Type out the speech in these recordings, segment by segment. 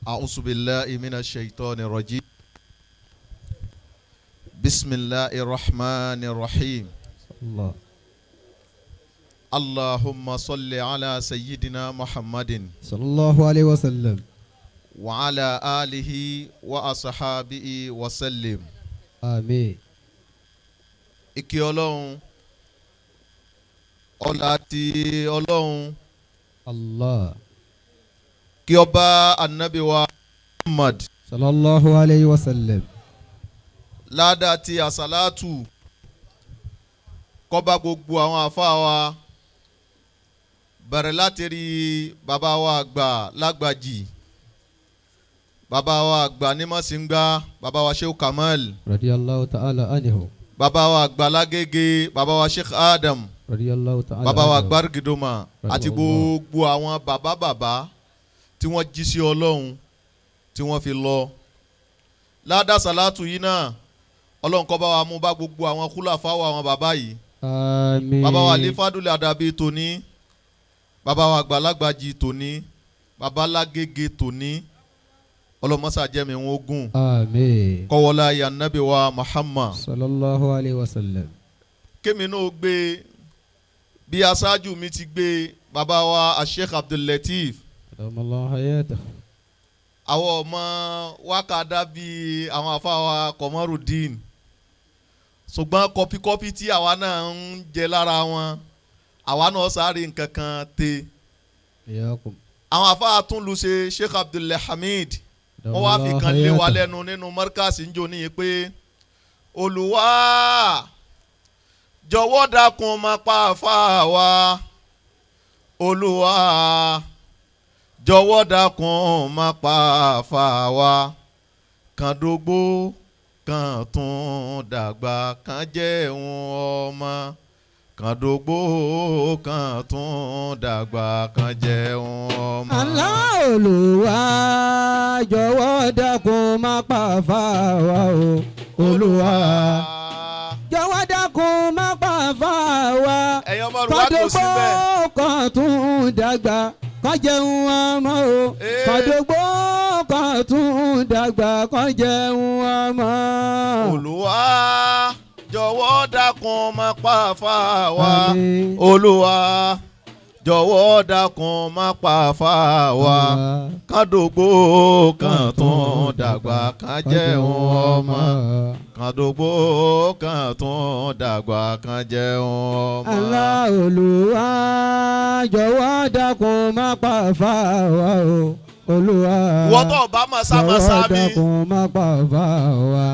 أعوذ بالله من الشيطان الرجيم بسم الله الرحمن الرحيم الله اللهم صل على سيدنا محمد صلى الله عليه وسلم وعلى آله وأصحابه وسلم. آمين. Ìkẹ́ Ọlọ́run, ọlá ti Ọlọ́run الله kí ó bá Ànábì wa Muhammad. صلى الله عليه وسلم. Ládàá ti àsálàtù kó bá gbogbo àwọn àfáà wa, bẹ̀rẹ̀ láti rí bàbá wa àgbà lágbàjì, bàbá wa àgbà nímọ̀síngbà, bàbá wa Sheikh Kamal رضي الله تعالى عنه. Bàbá wa àgbà lágége, bàbá wa Sheikh Adam رضي الله تعالى bàbá wa عنه. Gbárgidoma àti gbogbo àwọn bàbá bàbá tí wọ́n jí sí Ọlọ́run tí wọ́n fi lọ. Ládàá sàlátù yìí náà, Ọlọ́run kó bá wa mú bá gbogbo àwọn kúlàfáwọ̀ àwọn bàbá yìí. آمين. Bàbá wa Alifadule Adabi tòní, bàbá wa àgbàlagbàjì tòní, bàbá lágége tòní, ọlọ́mọ́sá jẹ́mi wọn ogun. آمين. Kọ́wọ́lá yanabi wa Muhammad. صلى الله عليه وسلم. Kémi náà gbé bí aṣáájú mi ti gbé, bàbá wa Sheikh Abdul Lateef. أدام الله حياته. Àwọn ọmọ wákàdá bíi àwọn afáwa Kọmọrùdín, ṣùgbọ́n kọpíkọpí tí àwa náà ń jẹ lára wọn, àwa náà sáré nǹkan kan te. إياكم. Àwọn afáwa tún lu ṣe Sheikh Abdulhamid, wọ́n wá fi kan lé wa lẹ́nu nínú mọ́rkàsì ń jò níyì pé Olúwa jọ̀wọ́ dákun má pa àfáà wa, Olúwa jọ̀wọ́ dákun má pa àfáà wa, kàn dógbó kàn tún dàgbà kàn jẹun ọmọ, kàn dógbó kàn tún dàgbà kàn jẹun ọmọ. Allah Olúwa jọ̀wọ́ dákun má pa àfáà wa o, Olúwa jọ̀wọ́ dákun má pa àfáà wa, Ẹ̀yin ọmọ Yorùbá kò sí kọ́dọ̀gbọ́ bẹ́ẹ̀. kan tún dàgbà kàn jẹun ọmọ o, kọ́dọ̀gbọ́ kan tún dàgbà kàn jẹun ọmọ. Olúwa jọ̀wọ́ dákun má pa àfáà wa. Àmín. Olúwa jọ̀wọ́ dákun má pa àfáà wa, kàdógbò kan tún dàgbà kan jẹun ọmọ, kàdógbò kan tún dàgbà kan jẹun ọmọ. Allah Olúwa jọ̀wọ́ dákun má pa àfáà wa o, Olúwa Wọ́n tó bá mọ̀ sá mọ̀ sá jọ̀wọ́ mi. dákun má pa àfáà wa.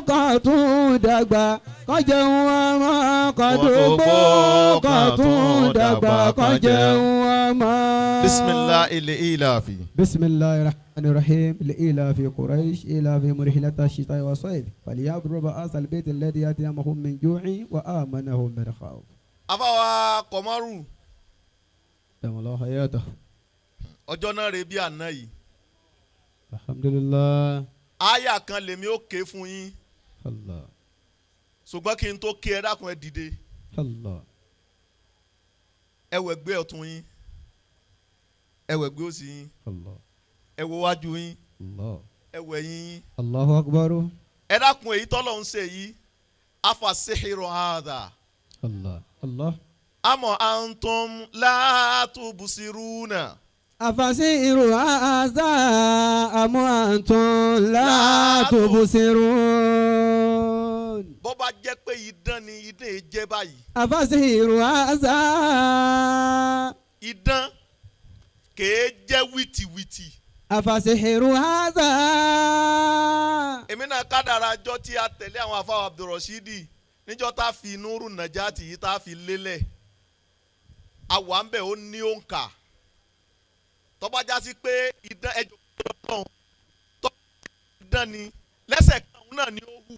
Kan tún dàgbà kan jẹun ọmọ, kan dógbó kan tún dàgbà kan jẹun ọmọ. Bisimilahi ilafi. بسم الله الرحمن الرحيم لإيلاف قريش إيلافهم رحلة الشتاء والصيف فليعبدوا رب هذا البيت الذي أطعمهم من جوع وآمنهم من خوف. Afáwa Kọmọrù, دام الله حياته. ọjọ́ náà rè bí àná yìí. الحمد لله. Àyà kan lèmi ó ké fún yín, الله. ṣùgbọ́n kí n tó ké, ẹ dákun, ẹ dìde. الله. Ẹ wẹ̀ gbé ọ̀tún yín, ẹ wẹ̀ gbé òsì yín, الله. ẹ wo wájú yín, الله. ẹ wẹ̀ yín yín. الله أكبر. Ẹ dákun, èyí tọ́lọ̀ ń ṣe yìí, afasihiru hadha الله الله. àmọ́ antum la tubsiruna. أفسحر هذا أم أنتم لا تبصرون. Bó bá jẹ́ pé idán ni, idán yìí jẹ́ báyìí. أفسحر هذا. Idán kèé jẹ́ wìtìwìtì. أفسحر هذا. Èmi náà kádàrá ọjọ́ tí a tẹ̀lé àwọn afáwọ̀ Abdulrasheed níjọ́ tá a fi Nuru Najati yìí tá a fi lélẹ̀, àwa ń bẹ̀, ó ní òǹkà tó bá já sí pé idán ẹjọ́ ọlọ́run tó idán ni lẹ́sẹ̀ kan òun náà ni ó hù.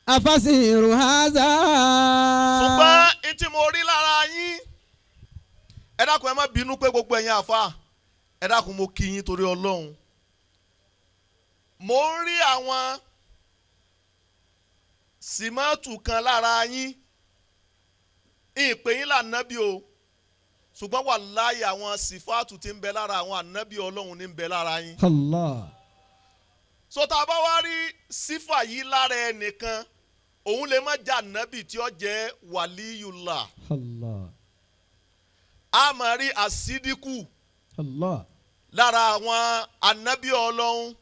أفسحر هذا. Ṣùgbọ́n n tí mo rí lára yín, ẹ dákun, ẹ má bínú pé gbogbo ẹ̀yin àfa, ẹ dákun, mo kí yín torí Ọlọ́run. Mo ń rí àwọn sìmọ́ọ̀tù kan lára yín, ìpè yín lànàbí o. Ṣùgbọ́n wàláhì àwọn sífáàtù tí ń bẹ lára àwọn ànábì Ọlọ́run ní ń bẹ lára yín. Allah. So tá a bá wá rí sífà yìí lára ẹnìkan, òun lè má jẹ́ ànábì tí ó jẹ́ wàlíyùlá. Allah. A máa rí àsídíkù Allah. lára àwọn ànábì Ọlọ́run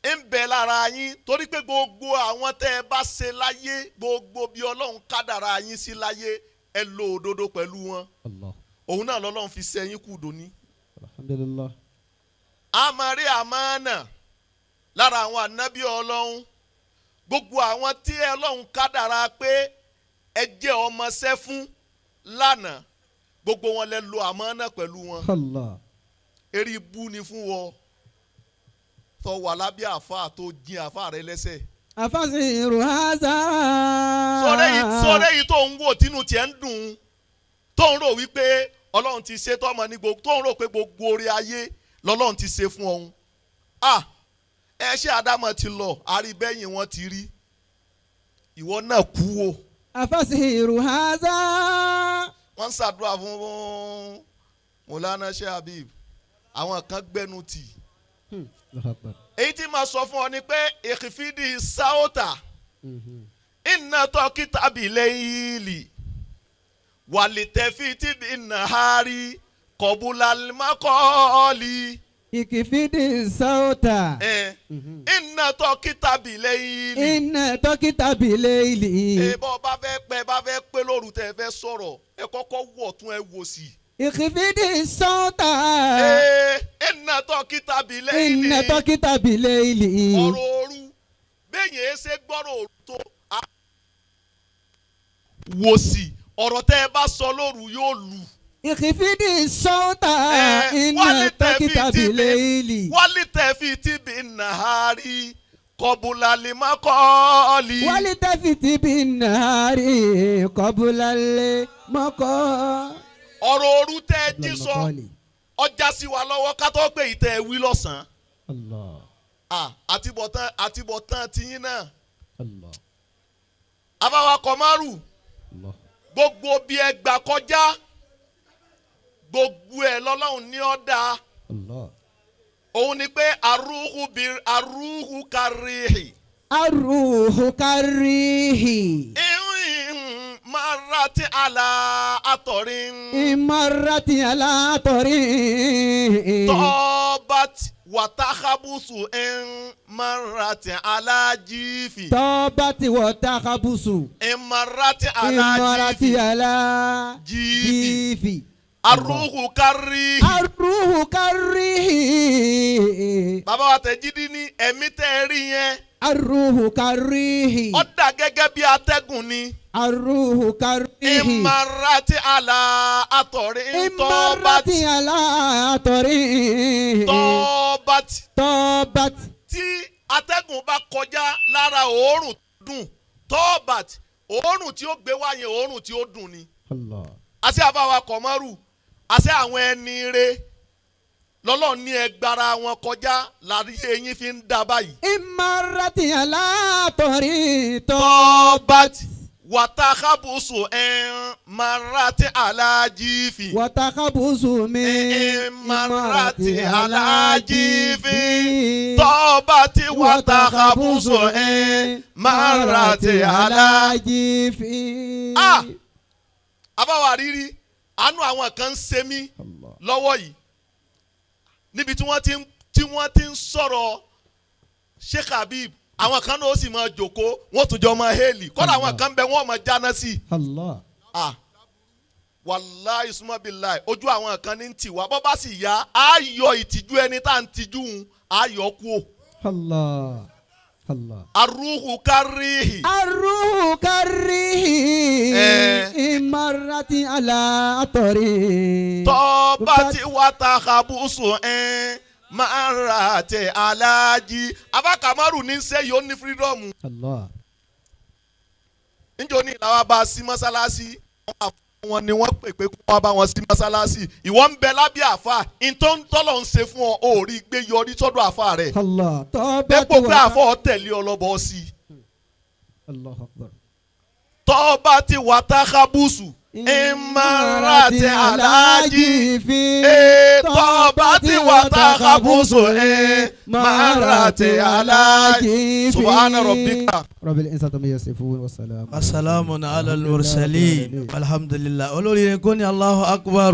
ń bẹ lára yín, torí pé gbogbo àwọn tẹ́ ẹ bá ṣe láyé, gbogbo bí Ọlọ́run kádàrá yín sí láyé, ẹ lo òdodo pẹ̀lú wọn. Allah. Òun náà lọ́lọ́run fi ṣe yín kù dòní. Alhamdulillah. A máa rí àmánà lára àwọn ànábì Ọlọ́run. Gbogbo àwọn tí Ọlọ́run kádàrá pé ẹ jẹ́ ọmọṣẹ́ fún lánàá, gbogbo wọn lẹ lo àmánà pẹ̀lú wọn. Allah. Eré ibú ni fún wọn tó wà lábẹ́ àfa tó jin àfa rẹ lẹ́sẹ̀. Afasiru haza. Sọ̀rọ̀ yìí tó ń wò tínú tiẹ̀ ń dùn, tó ń rò wípé Ọlọ́run ti ṣe tọ́mọ ní gbogbo, tó ń rò pé gbogbo orí ayé lọ́lọ́run ti ṣe fún ọ̀hún. Ẹ ṣe Ádámọ̀ ti lọ, àríbẹ́yìn wọn ti rí, ìwọ náà kú o. Afasiru haza. Wọ́n ń ṣàdúrà fún Mọ̀lánà Sheikh Habib, àwọn kan gbẹ́nu tì. Èyí tí màá sọ fún ọ ni pé ìkìfìdí sáótà iná tọ́kítà bí lẹ́yìnlì wàlítẹ́fì tí bí nàárì kọ̀bùlàlímọ́kọ́ọ̀lì. Ìkìfìdí sáótà. Iná tọ́kítà bí lẹ́yìnlì. Iná tọ́kítà bí lẹ́yìnlì. Bọ́ bá fẹ́ pẹ́ bá fẹ́ pé lóru tẹ́ fẹ́ sọ̀rọ̀, ẹ kọ́kọ́ wọ̀ tún ẹ wò sí. Ìkìfìdí sáótà. Iná tọ́kítà bí lẹ́yìnlì. Iná tọ́kítà bí lẹ́yìnlì. Ọ̀rọ̀ òru bẹ́ẹ̀ yẹn ṣe gbọ́rọ̀ òru tó wò sí, ọ̀rọ̀ tẹ́ ẹ bá sọ lóru yóò lù. Ìkìfìdí sọ́ọ̀tà iná tọ́kítà bí lẹ́yìnlì. Wálé tẹ́ fi tíbi nàárí kọ̀bùlàlímọ́kọ́ọ̀lì. Wálé tẹ́ fi tíbi nàárí kọ̀bùlàlímọ́kọ́. Ọ̀rọ̀ òru tẹ́ ẹ jí sọ ọjà sí wa lọ́wọ́ ká tó pé ìtẹ́ ẹ wí lọ́sàn-án. Àtibọ̀tán tiyín náà. Abáwa Kọ̀márù, gbogbo bí ẹ gbà kọjá, gbogbo ẹ lọ́lọ́run ní ọ́ dáa. Òun ni pé arúhù kárìhì. Arúhù kárìhì. Ìmọ̀ràtí àlà àtọ̀rin. Ìmọ̀ràtí àlà àtọ̀rin. Tọ́bàtì wàtàkàbùsù ìmọ̀ràtí àlà jífì. Tọ́bàtì wàtàkàbùsù. Ìmọ̀ràtí àlà jífì. Ìmọ̀ràtí àlà jífì. Arúhù kárìhì. Arúhù kárìhì. Bàbá wa Tẹ̀jídì ní ẹ̀mí tẹ́ ẹ rí yẹn. Arúhù kárìhì. Ó dà gẹ́gẹ́ bí atẹ́gùn ni. Arúhù kárìhì. Ìmọ̀ràtí àlà àtọ̀rí. Ìmọ̀ràtí àlà àtọ̀rí. Tọ́bàtì. Tọ́bàtì. Tí atẹ́gùn bá kọjá lára òórùn dùn, tọ́bàtì, òórùn tí ó gbé wá yẹn òórùn tí ó dùn ni. Allah. Àṣẹ àbáwá Kọ̀mọ́rù, àṣẹ àwọn ẹni re lọ́lọ́run ní ẹgbàra wọn kọjá lárí eyín fi ń dá báyìí. Ìmọ̀ràtí àlà àtọ̀rí. Tọ́bàtì. Wàtàkàbùsù ìmọ̀ràtí àlàjífì. Wàtàkàbùsù mi ìmọ̀ràtí àlàjífì. Tọ́bàtì wàtàkàbùsù ìmọ̀ràtí àlàjífì. Àbáwá rírí àánú àwọn kan ń ṣe mí lọ́wọ́ yìí níbi tí wọ́n ti ń sọ̀rọ̀ Sheikh Habib, àwọn kan náà ó sì máa jòkó, wọ́n tún jọ máa hélì, kọ́dà àwọn kan bẹ wọ́n máa jáná sí i. Wàláhì summa billahi, ojú àwọn kan ní tì wá, bọ́ bá sì yá á yọ ìtìjú ẹni tá à ń tijú ń á yọ kú o. Allah. Allah. Arúhù kárìhì. Arúhù kárìhì. Ìmọ̀ràtí àlà àtọ̀rí. Tọ́bàtì wàtàkàbùsù ìmọ̀ràtí àlàjì. Abá Kamaru ní sẹ́yìn ó ní fírídọ́ọ̀mù. Allah. Níjọ́ ní ìlàwọ́ bá sí mọ́sálásí, wọn ni wọ́n pè pé kó wá bá wọn sí mọ́sálásí. Ìwọ ń bẹ lábẹ́ àfa, ìtọ́ ń tọ́lọ̀ ń ṣe fún ọ, ò rí gbé yọrí sọ́dọ̀ àfa rẹ̀. Allah. Dépò pé àfọ̀ tẹ̀lé ọlọ́bọ̀ sí i. Allahu Akbar. Tọ́ba ti wà tákábùsù. Ìmọ̀ràn aláàjì fi tọ́ba tí wà tá a kàbùsù ìmọ̀ràn aláàjì. Subhana rabbika. Rabbil izzati amma yasifun wa salamun Asalaamu ala al-mursalin, alhamdulillah. Olórí kò ní Allahu akbar.